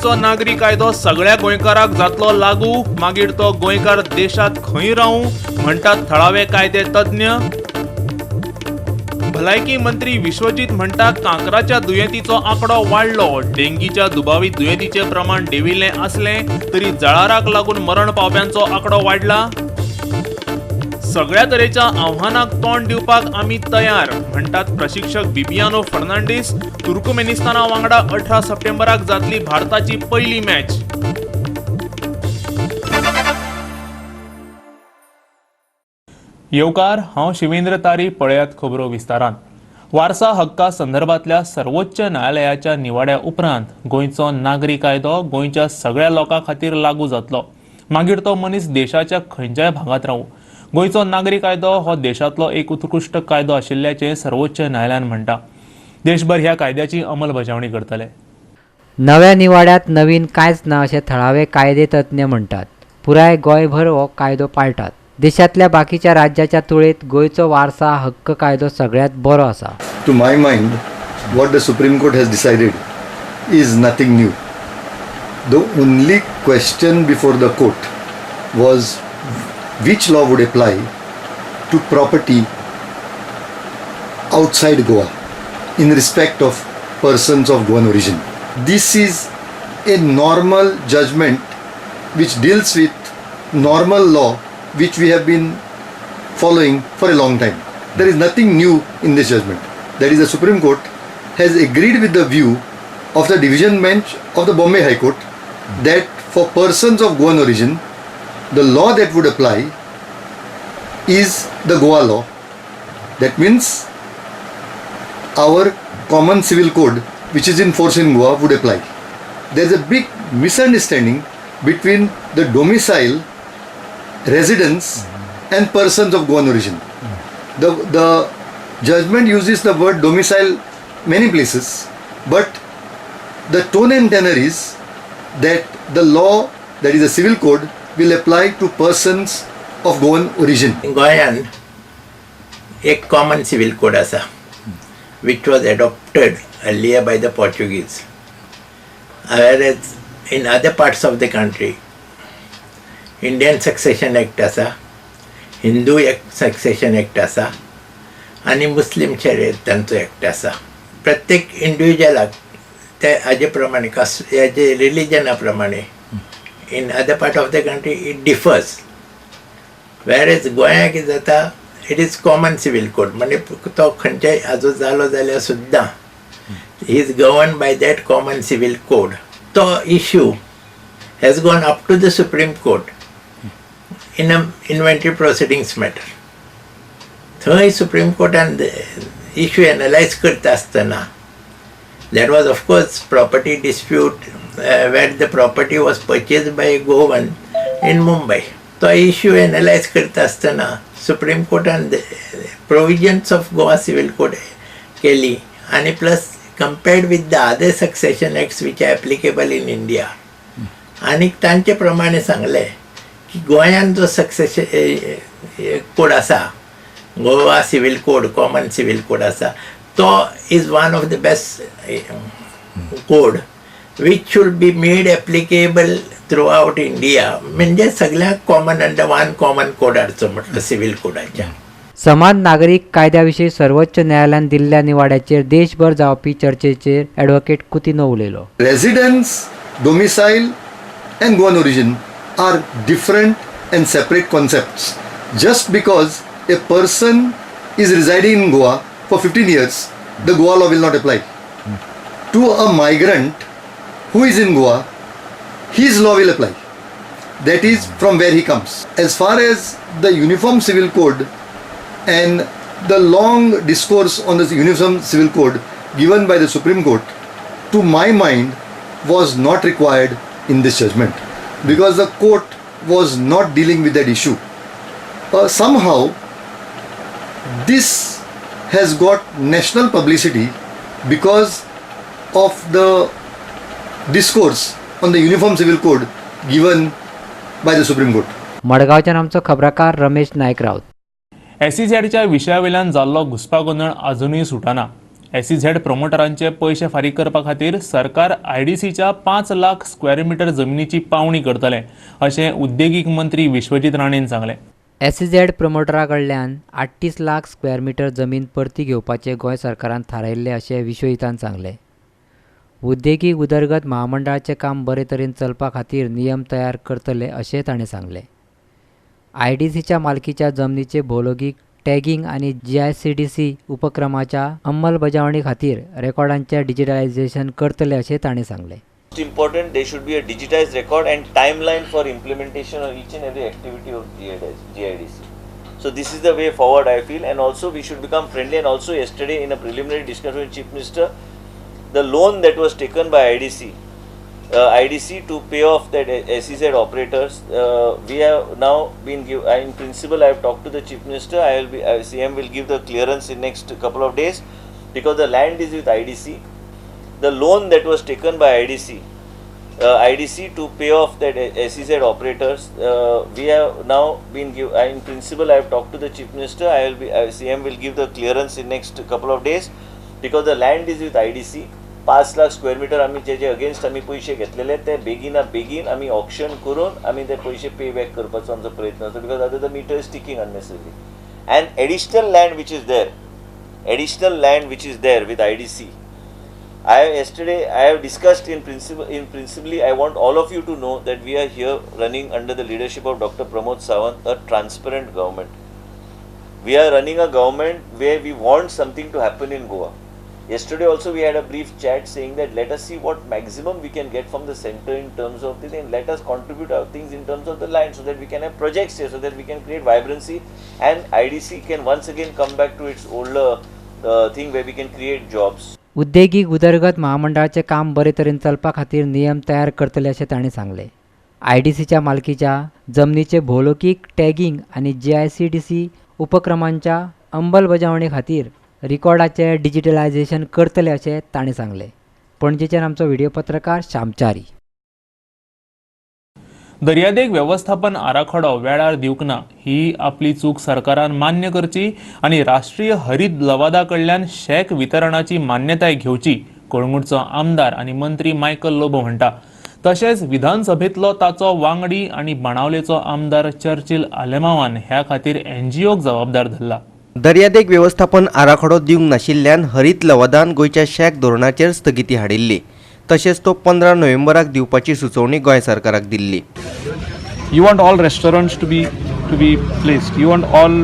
गोंयचो नागरी कायदो सगळ्या गोंयकाराक जातलो लागू, मागीर तो गोंयकार देशांत खंय रावूं, म्हणटात थळावे कायदे तज्ञ. भलायकी मंत्री विश्वजीत म्हणटा कांक्राच्या दुयेंतीचो आंकडो वाडलो. डेंगीच्या दुबावीत दुयेंतीचें प्रमाण देंविल्लें आसलें तरी जळाराक लागून मरण पावप्यांचो आंकडो वाडला. सगळ्या तरेच्या आव्हानाक तोंड दिवपाक आमी तयार, म्हणटात प्रशिक्षक बिबियानो फर्नांडीस. तुर्कमेनिस्ताना वांगडा 18 सप्टेंबराक जातली भारताची पयली मॅच. येवकार, हांव शिवेंद्र तारी. पळयात खबरो विस्तारान. वारसा हक्का संदर्भातल्या सर्वोच्च न्यायालयाच्या निवाड्या उपरांत गोंयचो नागरी कायदो गोंयच्या सगळ्या लोकां खातीर लागू जातलो, मागीर तो मनीस देशाच्या खंयच्याय भागांत रावूं. गोंयचो नागरी कायदो हो देशांतलो एक उत्कृश्ट कायदो आशिल्ल्याचें सर्वोच्च न्यायालयान म्हणटा. देशभर ह्या कायद्याची अंमलबजावणी करतले. नव्या निवाड्यांत नवीन कांयच ना अशें थळावे कायदे तज्ञ म्हणटात. पुराय गोंयभर हो कायदो पाळटात. देशांतल्या बाकीच्या राज्याच्या तुळेंत गोंयचो वारसा हक्क कायदो सगळ्यांत बरो आसा. To my mind, what the Supreme Court has decided is nothing new. The only question before the court was which law would apply to property outside Goa in respect of persons of Goan origin. This is a normal judgment which deals with normal law which we have been following for a long time. There is nothing new in this judgment. That is, the Supreme Court has agreed with the view of the division bench of the Bombay High Court that for persons of Goan origin, the law that would apply is the Goa law. That means our common civil code, which is in force in Goa, would apply. There is a big misunderstanding between the domicile, residence, and persons of Goan origin. The judgment uses the word domicile many places, but the tone and tenor is that the law, that is the civil code, will apply to persons of Goan origin. गोंयान एक common civil code आसा, which was adopted earlier by the Portuguese, whereas in other parts of the country Indian Succession Act आसा, Hindu succession act आसा आनी मुस्लीम शरीयत तांचो act आसा. प्रत्येक इंडिविज्युअलाक ते हाजे प्रमाणे, कस हेजे रिलिजना प्रमाणे, in other part of the country it differs, whereas गोंया कितें जाता, it is common civil code, म्हणजे तो खंयच्याय हाजो जालो जाल्यार सुद्दां he is govern by that common civil code. तो issue has gone up to the Supreme Court in a inventory proceedings matter. थंय सुप्रीम कोर्टान इश्यू एनलायज करता आसतना, that was of course property dispute where the property was purchased by Goan in Mumbai. तो issue analyse करता आसतना supreme कोर्टान provisions of Goa Civil Code केली आनी plus compared with the other succession acts which are applicable in India आनी तांचे प्रमाणे सांगलें की गोंयान जो सक्सेशन कोड आसा, Goa Civil Code, common civil code आसा, तो is one of the best code which should be made applicable throughout India, म्हणजे सगळ्यांक common under one common code हाडचो म्हटलं सिवील कोडाच्या. समान नागरीक कायद्याविशीं सर्वोच्च न्यायालयान दिल्ल्या निवाड्याचेर देशभर जावपी चर्चेचेर ॲडव्होकेट कुतिन्हो उलयलो. Residence, domicile, and Goan origin are different and separate concepts. Just because a person is residing in Goa for 15 years, the Goa law will not apply. To a migrant who is in Goa, his law will apply. That is from where he comes. As far as the Uniform Civil Code and the long discourse on the Uniform Civil Code given by the Supreme Court, to my mind, was not required in this judgment because the court was not dealing with that issue. Somehow, this has got national publicity because of the discourse on the Uniform Civil Code given by the Supreme Court. मडगांवच्यान आमचो खबराकार रमेश नायक राऊत. एसईझॅडच्या विशया वयल्यान जाल्लो घुस्पागोंदळ अजुनूय सुटना. SEZ प्रमोटरांचे पयशे फारीक करपा खातीर सरकार आयडीसीच्या 5 लाख स्क्वेअर मिटर जमनीची पावणी करतले, अशें उद्देगीक मंत्री विश्वजीत राणेन सांगलें. एसईझेड प्रमोटरा कडल्यान 38 लाख स्क्वेअर मिटर जमीन परती घेवपाचें गोंय सरकारान थारायिल्लें, अशें विश्वजितान सांगलें. उद्देगीक उदरगत महामंडळाचें काम बरे तरेन चलपा खातीर नियम तयार करतले, अशें ताणें सांगलें. आयडीसीच्या मालकीच्या जमनीचे भौगोलीक टॅगिंग आनी जीआयसीडीसी उपक्रमाच्या अंमलबजावणी खातीर रेकॉर्डांचें डिजिटलायझेशन करतले, अशें ताणें सांगलें. Most important, there should be a digitized record and timeline for implementation of each and every activity of GIDC. So this is the way forward, I feel, and also we should become friendly. And also yesterday in a preliminary discussion with Chief Minister, the loan that was taken by IDC to pay off that SEZ operators, we have now been give. In principle, I have talked to the Chief Minister. I will be CM will give the clearance in next couple of days, because the land is with IDC. The loan that was taken by IDC to pay off that SEZ operators, we have now been give. In principle, I have talked to the Chief Minister. I will be CM will give the clearance in next couple of days, because the land is with IDC. 5 lakh square metre आमी JJ against आमी पयशे घेतलेले, ते बेगिना बेगीन आमी auction करून आमी ते पयशे पे बॅक करपाचो आमचो प्रयत्न आसा, because आतां the meter is ticking unnecessary. And additional land which is there, additional land which is there with IDC, I have yesterday I have discussed in principle. In principally, I want all of you to know that we are here running under the leadership of Dr. Pramod Sawant a transparent government. We are running a government where we want something to happen in Goa. Yesterday also we had a brief chat saying that let us see what maximum we can get from the center in terms of this, and let us contribute our things in terms of the land, so that we can have projects here, so that we can create vibrancy and IDC can once again come back to its older thing where we can create jobs. उद्देगीक उदरगत महामंडळाचें काम बरे तरेन चलपा खातीर नियम तयार करतले, अशें ताणें सांगलें. आयडीसीच्या मालकीच्या जमनीचे भौगोलीक टॅगिंग आनी जीआयसीडीसी उपक्रमांच्या अंमलबजावणी खातीर रिकॉर्डाचें डिजिटलायझेशन करतले, अशें ताणें सांगलें. पणजेच्यान आमचो व्हिडिओ पत्रकार श्यामचारी. दर्यादेग वेवस्थापन आराखडो वेळार दिवंक ना ही आपली चूक सरकारान मान्य करची आनी राष्ट्रीय हरीत लवादा कडल्यान शॅक वितरणाची मान्यताय घेवची, कळंगूटचो आमदार आनी मंत्री मायकल लोबो म्हणटा. तशेंच विधानसभेंतलो ताचो वांगडी आनी बाणावलेचो आमदार चर्चिल आलेमावान ह्या खातीर एनजीओक जबाबदार धरला. दर्यादेग वेवस्थापन आराखडो दिवंक नाशिल्ल्यान हरीत लवादान गोंयच्या शॅक धोरणाचेर स्थगिती हाडिल्ली. तशेंच तो 15 नोव्हेंबराक दिवपाची सुचोवणी गोंय सरकाराक दिल्ली. You want all restaurants to be placed, you want all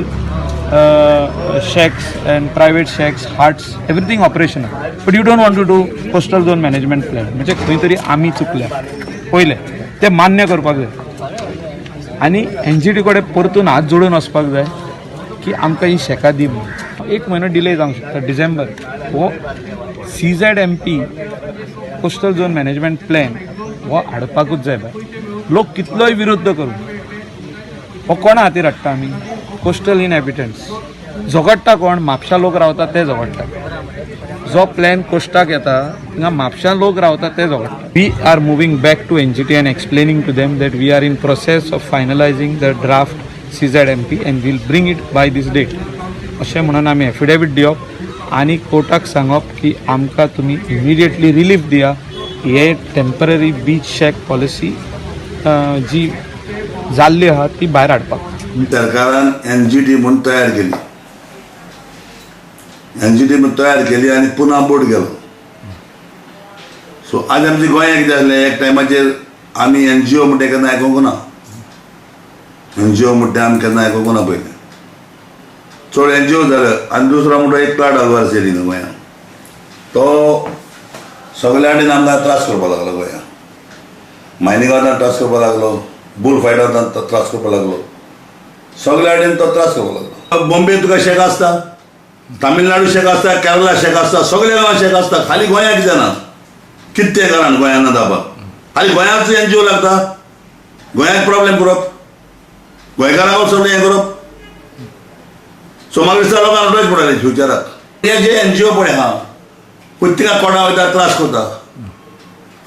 shacks and private shacks, huts, everything operational, but you don't want to do coastal zone management plan. म्हणजे खंय तरी आमी चुकल्या. पयलें तें मान्य करपाक जाय आनी एनजीटी कडेन परतून हात जोडून वचपाक जाय की आमकां ही शॅकां दी म्हणून. एक म्हयनो डिले जावंक शकता. डिसेंबर हो CZMP, coastal zone management plan हो हाडपाकूच जाय. बाय, लोक कितलोय विरुद्ध करूं, हो कोणा खातीर हाडटा आमी? कोस्टल इनहॅबिटंट्स झगडटा. कोण म्हापशा लोक रावता ते झगडटा. जो प्लॅन कोस्टाक येता, थिंगा म्हापशा लोक रावता ते झगडटा. We are moving back to NGT and explaining to them that we are in process of finalizing the draft CZMP and we'll bring it by this date, अशें म्हणून आमी एफिडेवीट दिवप आनी कोर्टाक सांगप की आमकां तुमी इमिडिएटली रिलीफ दिया, हे टेंपररी बीच शॅक पॉलिसी जी जाल्ली आहा ती भायर हाडपाक. सरकारान एनजीटी म्हूण तयार केली, एनजीटी म्हूण तयार केली आनी पुना बोर्ड गेलो. सो आज आमच्या गोंयांत कितें आसलें, एक टायमाचेर आमी एनजीओ म्हणटा केन्ना आयकूंक ना. एनजीओ म्हणटा आमी केन्ना आयकूंक ना पयलीं. चड एनजीओ जाले आनी दुसरो म्हणटा एक प्लाट आल्वार न्हू गोंयांत, तो सगल्या कडेन आमकां त्रास करपाक लागलो. गोंयांत मायनिंगान त्रास करपाक लागलो, बुल फायटान त्रास करपाक लागलो, सगल्या कडेन तो त्रास करपाक लागलो. बॉम्बे तुका शेक आसता, तामिळनाडू शेक आसता, केरला शेक आसता, सगल्या गांवांत शेक आसता. खाली गोंयांत कितें ना? कितें तें कारण गोंयांत ना जावपाक? खाली गोंयांत एनजीओ लागता, गोंयांत प्रॉब्लेम करप, गोंयकारांक सगळें हें करप. सो म्हाका दिसता लोकांक उठोवचें पडटलें फ्युचराक. हे जे एनजीओ पळय आहा, पळय तिका कोर्टा वयता, त्रास करता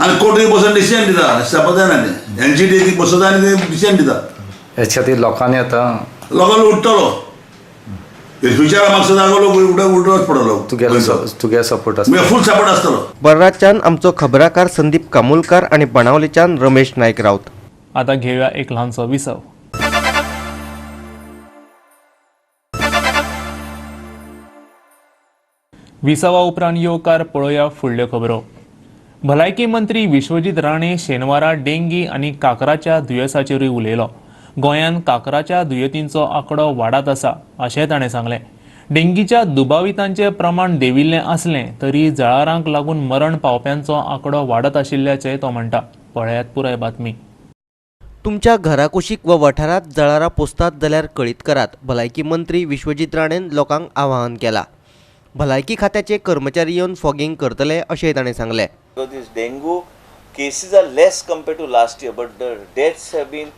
आनी कोर्टूय बसून डिसिजन दिता. स्टेपाक जायना तें. एनजीटी बसता आनी ते डिसिजन दिता. हेच खातीर लोकांनी आतां लोकांक उठतलो. फ्युचरा म्हाका जागो लोक उडच पडलो. तुगे सपोर्ट आसता. फूल सपोर्ट आसतलो. बर्राच्यान आमचो खबराकार संदीप कामुलकार आनी बाणावलेच्यान रमेश नायक राऊत. आता घेऊया एक ल्हानसो विसव. विसवा उपरांत येवकार पळोवया फुडल्यो खबरो. भलायकी मंत्री विश्वजीत राणे शेनवारा डेंगी आनी काकराच्या दुयेंसाचेरूय उलयलो. गोंयांत काकराच्या दुयेंतींचो आंकडो वाडत आसा अशें ताणें सांगलें. डेंगीच्या दुबावितांचें प्रमाण देंविल्लें आसलें तरी जळारांक लागून मरण पावप्यांचो आंकडो वाडत आशिल्ल्याचें तो म्हणटा. पळयात पुराय बातमी. तुमच्या घराकुशीक व वाठारांत जळारां पोसतात जाल्यार कळीत करात. भलायकी मंत्री विश्वजीत राणेन लोकांक आवाहन केलां. भलायकी खात्याचे कर्मचारी येवन फॉगिंग करतले अशेंय ताणें सांगलें. Dengue cases are less compared to last year, but the deaths have been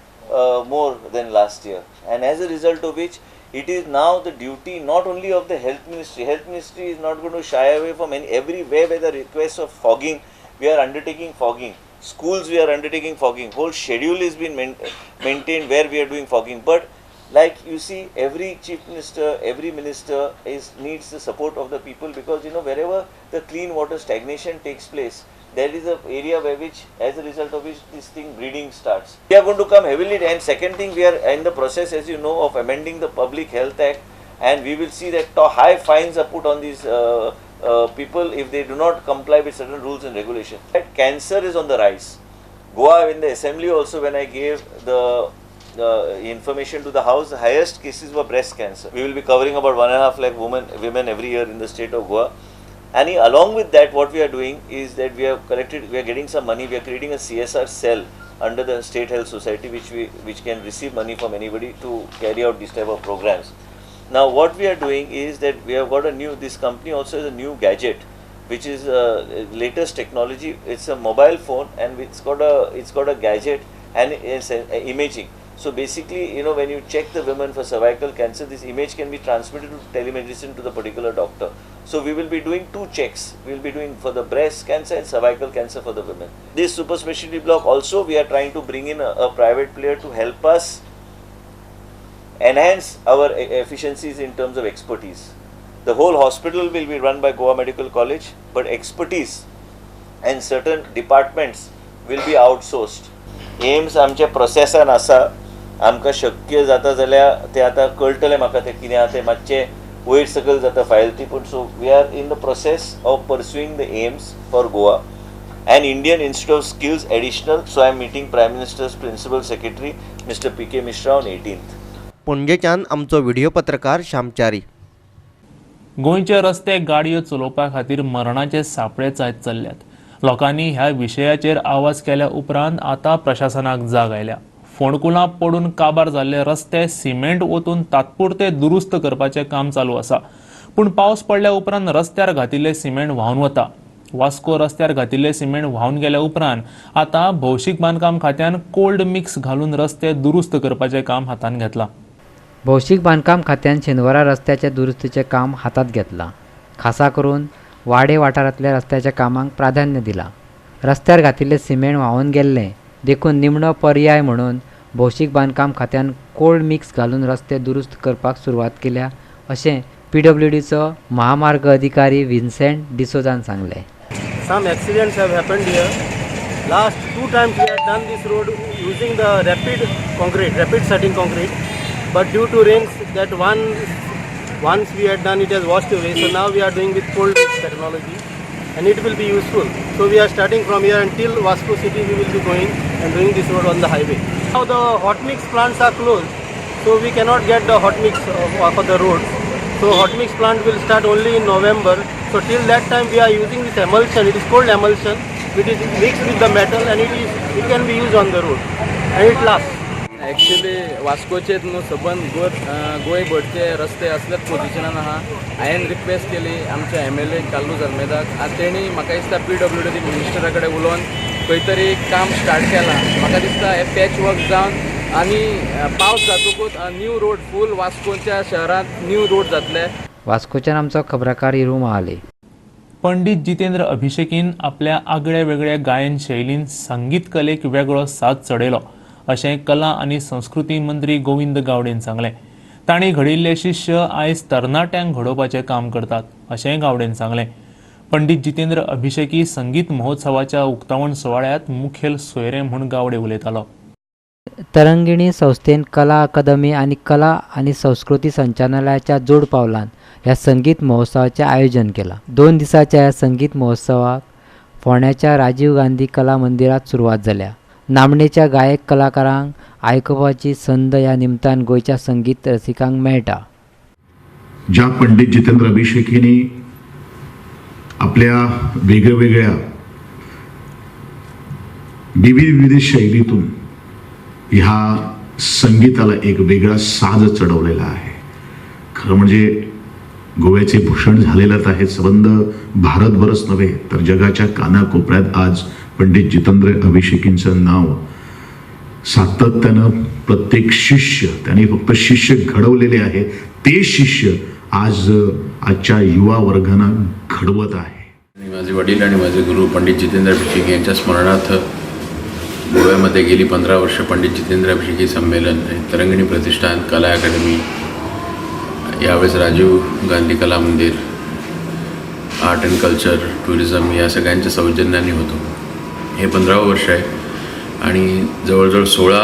more than last year, and as a result of which it is now the duty not only of the health ministry. Health ministry is not going to shy away from everywhere where the request of fogging, we are undertaking fogging. Schools we are undertaking fogging. Whole schedule is been maintained where we are doing fogging. But like you see, every chief minister, every minister needs the support of the people, because you know wherever the clean water stagnation takes place, there is an area where which, as a result of which, this thing breeding starts. We are going to come heavily. And second thing, we are in the process, as you know, of amending the Public Health Act, and we will see that high fines are put on these people if they do not comply with certain rules and regulations. Cancer is on the rise. Goa, in the assembly also, when I gave the information to the house, the highest cases were breast cancer. We will be covering about 1.5 lakh women every year in the state of Goa. And along with that, what we are doing is that we have collected, we are getting some money, we are creating a CSR cell under the State Health Society, which can receive money from anybody to carry out this type of programs. Now what we are doing is that we have got a new, this company also has a new gadget, which is latest technology. It's a mobile phone and it's got a gadget and it's imaging. So basically, you know, when you check the women for cervical cancer, this image can be transmitted to telemedicine to the particular doctor. So we will be doing 2 checks. We will be doing for the breast cancer and cervical cancer for the women. This super specialty block also, we are trying to bring in a private player to help us enhance our efficiencies in terms of expertise. The whole hospital will be run by Goa Medical College, but expertise and certain departments will be outsourced. AIIMS आमच्या प्रोसेसान आसा, आमकां शक्य जाता जाल्यार ते आतां कळटलें म्हाका तें कितें आहा तें मातशें वयर सकयल जाता फायल ती, पूण so we are in the process of pursuing the AIIMS for Goa and Indian Institute of Skills additional. So I am meeting Prime Minister's principal secretary Mister P K Mishra on 18th. पणजेच्यान आमचो video पत्रकार श्यामचारी. गोंयचे रस्ते गाडयो चलोवपा खातीर मरणाचे सापळे जायत चल्ल्यात. लोकांनी ह्या विशयाचेर आवाज केल्या उपरांत आतां प्रशासनाक जाग आयल्या. फोंडकुलां पडून काबार जाल्ले रस्ते सिमेंट ओतून तात्पुरते दुरुस्त करपाचें काम चालू आसा, पूण पावस पडल्या उपरांत रस्त्यार घातिल्लें सिमेंट व्हांवन वता. वास्को रस्त्यार घातिल्लें सिमेंट व्हांवन गेल्या उपरांत आतां भौशीक बांदकाम खात्यान कोल्ड मिक्स घालून रस्ते दुरुस्त करपाचें काम हातांत घेतलां. भौशीक बांदकाम खात्यान शेनवारा रस्त्याच्या दुरुस्तीचें काम हातांत घेतलां. खासा करून वाडे वाठारांतल्या रस्त्याच्या कामांक प्राधान्य दिलां. रस्त्यार घातिल्लें सिमेंट व्हांवन गेल्लें देखून निमणो पर्याय म्हणून भौशीक बांदकाम खात्यान कोल्ड मिक्स घालून रस्ते दुरुस्त करपाक सुरवात केल्या अशें पीडब्ल्यूडीचो महामार्ग अधिकारी विन्सेंट डिसोजान सांगलें. Some accidents have happened here. Last 2 times we have done this road using the rapid concrete, rapid setting concrete, but due to rains that once we had done it has washed away. So now we are doing with cold mix technology and it will be useful. So we are starting from here until Vasco city we will be going and doing this road on the highway. Now the hot mix plants are closed, so we cannot get the hot mix for the roads. So hot mix plant will start only in November. So till that time we are using this emulsion. It is called emulsion, which is mixed with the metal and it can be used on the road and it lasts. Actually वास्कोचे न्हू सबंद गोंयभरचे रस्ते असल्याच पोजिशनान आहा. हांवें request केली आमच्या MLA. Carlos आल्मेदाक आनी तेणी म्हाका दिसता पीडब्ल्यूडी मिनिस्टरा कडेन उलोवन खंय तरी काम स्टार्ट केलां. म्हाका दिसता हें पॅच वर्क जावन आनी पावस जातकूच न्यू रोड फूल वास्कोच्या शहरांत न्यू रोड जातले. वास्कोच्यान आमचो खबराकार इरू महाले. पंडित जितेंद्र अभिषेकीन आपल्या आगळ्या वेगळ्या गायन शैलीन संगीत कलेक वेगळो साथ चडयलो अशें कला आनी संस्कृती मंत्री गोविंद गावडेन सांगलें. तांणी घडयिल्ले शिश्य आयज तरणाट्यांक घडोवपाचें काम करतात अशेंय गावडेन सांगलें. पंडित जितेंद्र अभिषेकी संगीत महोत्सवाच्या उक्तावण सुवाळ्यांत मुखेल सोयरे म्हूण गावडे उलयतालो. तरंगिणी संस्थेन कला अकादमी आनी कला आनी संस्कृती संचालनालयाच्या जोड पावलान ह्या संगीत महोत्सवाचें आयोजन केलां. 2 दिसांच्या ह्या संगीत महोत्सवाक फोंड्याच्या राजीव गांधी कला मंदिरांत सुरवात जाल्या. नामनेच्या गायक कलाकारांक आयकुपाची संद ह्या निमतान गोंयच्या संगीत रसिकांक मेळटा. ज्या पंडित जितेंद्र अभिषेकींनी आपल्या वेगवेगळ्या विविध विविध शैलीतून ह्या संगीताला एक वेगळा साज चढवलेला आहे. खरं म्हणजे गोव्याचे भूषण झालेलंच आहे. संबंध भारतभरच नव्हे तर जगाच्या कानाकोपऱ्यात आज पंडित जितेंद्र अभिषेकींचं नाव सातत्यानं प्रत्येक शिष्य, त्यांनी फक्त शिष्य घडवलेले आहे, ते शिष्य आज आजच्या युवा वर्गांना घडवत आहे. माझे वडील आणि माझे गुरु पंडित जितेंद्र अभिषेकी यांच्या स्मरणार्थ गोव्यामध्ये गेली 15 वर्ष पंडित जितेंद्र अभिषेकी संमेलन, तरंगिणी प्रतिष्ठान, कला अकादमी, यावेळेस Rajiv Gandhi Kala Mandir, art and culture, tourism या सगळ्यांच्या सौजन्याने होतो. हे 15वं वर्ष आहे आणि जवळजवळ 16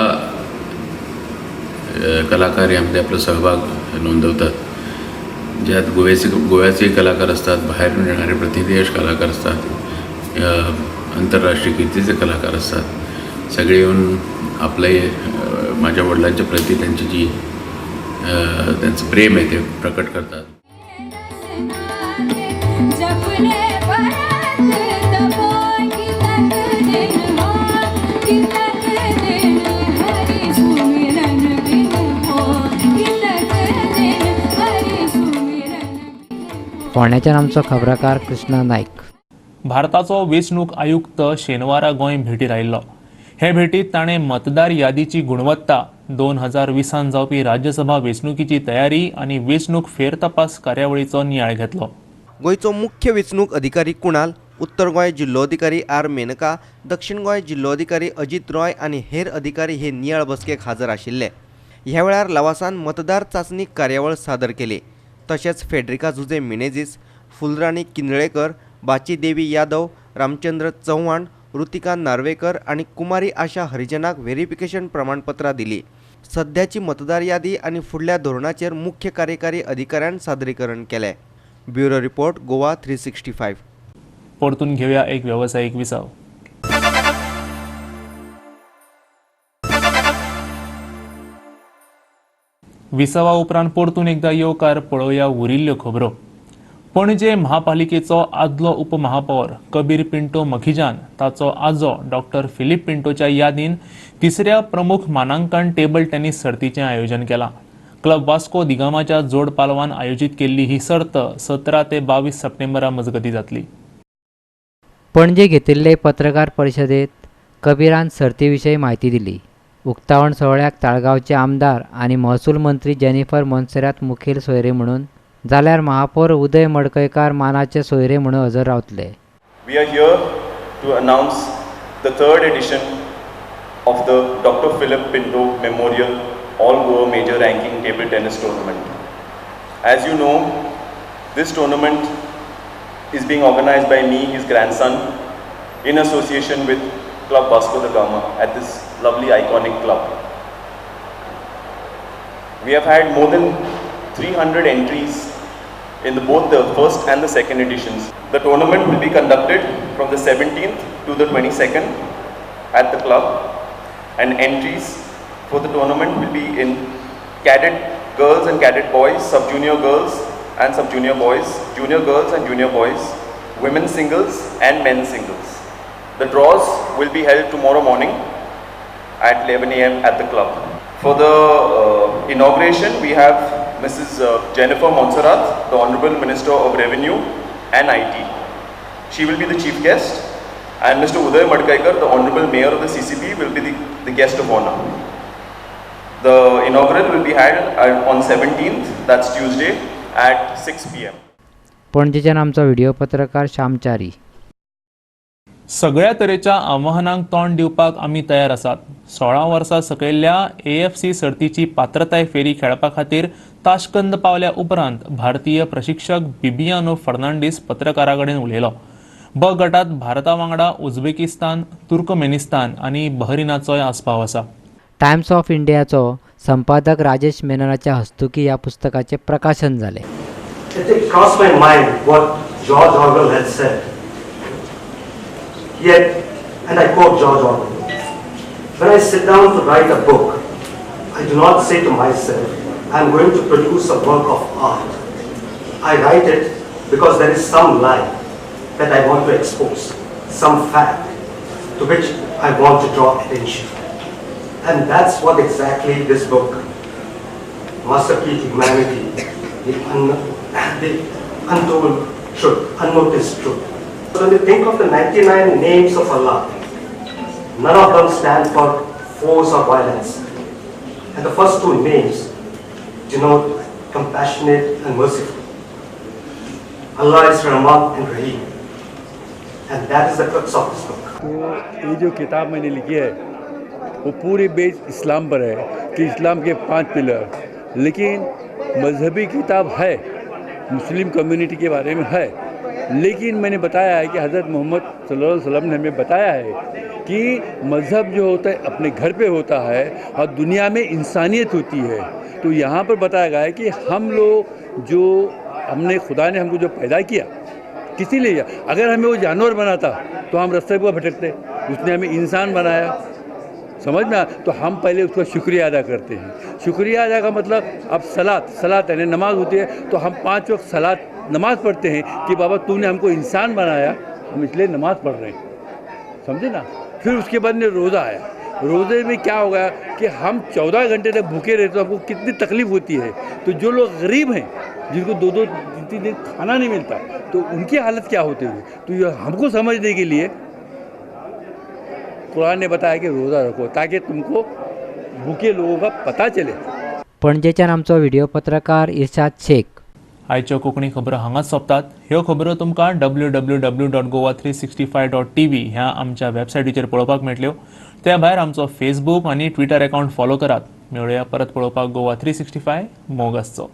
कलाकार यामध्ये आपला सहभाग नोंदवतात, ज्यात गोव्याचे कलाकार असतात, बाहेरून येणारे प्रतिदेश कलाकार असतात, आंतरराष्ट्रीय कीर्तीचे कलाकार असतात. सगळे येऊन आपले माझ्या वडिलांच्या प्रती त्यांची जी त्यांचं प्रेम आहे ते प्रकट करतात. फोंड्याच्यान आमचो खबराकार कृष्णा नायक. भारताचो वेंचणूक आयुक्त शेनवारा गोंय भेटीर आयिल्लो. हे भेटीत ताणें मतदार यादीची गुणवत्ता, 2020 जावपी राज्यसभा वेंचणुकीची तयारी आनी वेंचणूक फेरतपास कार्यावळीचो नियाळ घेतलो. गोंयचो मुख्य वेंचणूक अधिकारी कुणाल, उत्तर गोंय जिल्लोधिकारी आर मेनका, दक्षिण गोंय जिल्लोधिकारी अजित रॉय आनी हेर अधिकारी हे नियाळ बसकेक हजर आशिल्ले. ह्या वेळार लवासान मतदार चांचणी कार्यावळ सादर केली. तशेंच फेड्रिका जुझे मिनेझीस, फुलराणी किंदळेकर, बाची देवी यादव, रामचंद्र चव्हाण, ऋतिका नार्वेकर आनी कुमारी आशा हरिजनाक व्हेरिफिकेशन प्रमाणपत्रां दिली. सध्याची मतदार यादी आनी फुडल्या धोरणाचेर मुख्य कार्यकारी अधिकाऱ्यान सादरीकरण केलें. Bureau report, Goa 365. परतून घेऊया एक व्यावसायिक विसाव. विसावा उपरांत परतून एकदा येवकार पळोवया उरिल्ल्यो खबरो. पणजे महापालिकेचो आदलो उपमहापौर कबीर पिंटो मखिजान ताचो आजो डॉक्टर फिलीप पिंटोच्या यादीन तिसऱ्या प्रमुख मानांकन टेबल टेनिस सर्तीचें आयोजन केलां. क्लब वास्को दिगामाच्या जोड पालवान आयोजीत केल्ली ही सर्त 17 ते 22 सप्टेंबरा मजगतीं जातली. पणजे घेतिल्ले पत्रकार परिशदेत कबीरान सर्ती विशीं म्हायती दिली. उक्तावण सुवाळ्याक ताळगांवचे आमदार आनी महसूल मंत्री जेनिफर मोन्सेरात मुखेल सोयरे म्हणून जाल्यार महापौर उदय मडकयकार मानाचे सोयरे म्हणून हजर रावतले. We are here to announce the third edition of the Dr. Philip Pinto Memorial All Goa Major Ranking Table Tennis Tournament. As you know, this tournament is being organized by me, his grandson, in association with Club Vasco da Gama at this lovely iconic club. We have had more than 300 entries in both the first and the second editions. The tournament will be conducted from the 17th to the 22nd at the club, and entries for the tournament will be in cadet girls and cadet boys, sub-junior girls and sub-junior boys, junior girls and junior boys, women singles and men singles. The draws will be held tomorrow morning at 11 a.m. at the club. For the inauguration, we have Mrs. Jennifer Monserrat, the Honorable Minister of Revenue and IT. She will be the chief guest, and Mr. Uday Madkaikar, the Honorable Mayor of the CCP, will be the guest of honor. The inaugural will be held on 17th, that's Tuesday, at 6 p.m. पणजेच्यान आमचो video पत्रकार श्यामचारी. सगळ्या तरेच्या आव्हानांक तोंड दिवपाक आमी तयार आसात. 16 वर्सां सकयल्ल्या एएफसी सर्तीची पात्रताय फेरी खेळपा खातीर ताशकंद पावल्या उपरांत भारतीय प्रशिक्षक बिबियानो फर्नांडीस पत्रकारां कडेन उलयलो. ब गटात भारता वांगडा उझबेकिस्तान, तुर्कमेनिस्तान आनी बहरीनाचोय आस्पाव आसा. टायम्स ऑफ इंडियाचो संपादक राजेश मेननाच्या हस्तुकी ह्या पुस्तकाचें प्रकाशन जालें. It crossed my mind what George Orwell had said. Yet, and I quote George Orwell, "When I sit down to write a book, I do not say to myself, I am going to produce a work of art. I write it because there is some lie that I want to expose, some fact to which I want to draw attention." And that's what exactly this book, Master Key to Humanity, the Untold Truth, Unnoticed Truth. When you think of the 99 names of Allah, none of them stand for force or violence. And the first two names denote compassionate and merciful. Allah is Rahman and Rahim. And that is the crux of this book. तो ये जो किताब मैंने लिखी है वो पूरी बेस इस्लाम पर है कि इस्लाम K 5 pillar, लेकिन मजहबी किताब है, मुस्लिम कम्युनिटी के बारे में है, लेकिन मैंने बताया है कि हज़रत मोहम्मद सल्लल्लाहु अलैहि वसल्लम ने हमें बताया है कि मज़हब जो होता है अपने घर पे होता है और दुनिया में इंसानियत होती है। तो यहाँ पर बताया गया है कि हम लोग जो हमने खुदा ने हमको जो पैदा किया किसी लिए, अगर हमें वो जानवर बनाता तो हम रास्ते पर भटकते, उसने हमें इंसान बनाया, समझ में, तो हम पहले उसका शुक्रिया अदा करते हैं। शुक्रिया अदा का मतलब अब सलात, सलात यानी नमाज़ होती है, तो हम 5 वक्त सलात नमाज़ पढ़ते हैं कि बाबा तूने हमको इंसान बनाया, हम इसलिए नमाज़ पढ़ रहे हैं, समझे ना। फिर उसके बाद में रोज़ा आया, रोज़े में क्या हो गया कि हम 14 घंटे तक भूखे रहते तो हमको कितनी तकलीफ़ होती है। तो जो लोग गरीब हैं, जिनको 2-2 3-3 दिन खाना नहीं मिलता, तो उनकी हालत क्या होती है, तो ये हमको समझने के लिए कुरान ने बताया कि रोज़ा रखो ताकि तुमको भूखे लोगों का पता चले। पणजेच्यान आमचो व्हिडिओ पत्रकार इर्शाद शेख. आयच्यो कोंकणी खबरो हांगाच सोंपतात. ह्यो खबरो तुमकां www.goa365.tv ह्या आमच्या वेबसायटीचेर पळोवपाक मेळटल्यो. त्या भायर आमचो फेसबूक आनी ट्विटर अकावंट फॉलो करात. मेळुया परत पळोवपाक गोवा 365. मोग आसचो.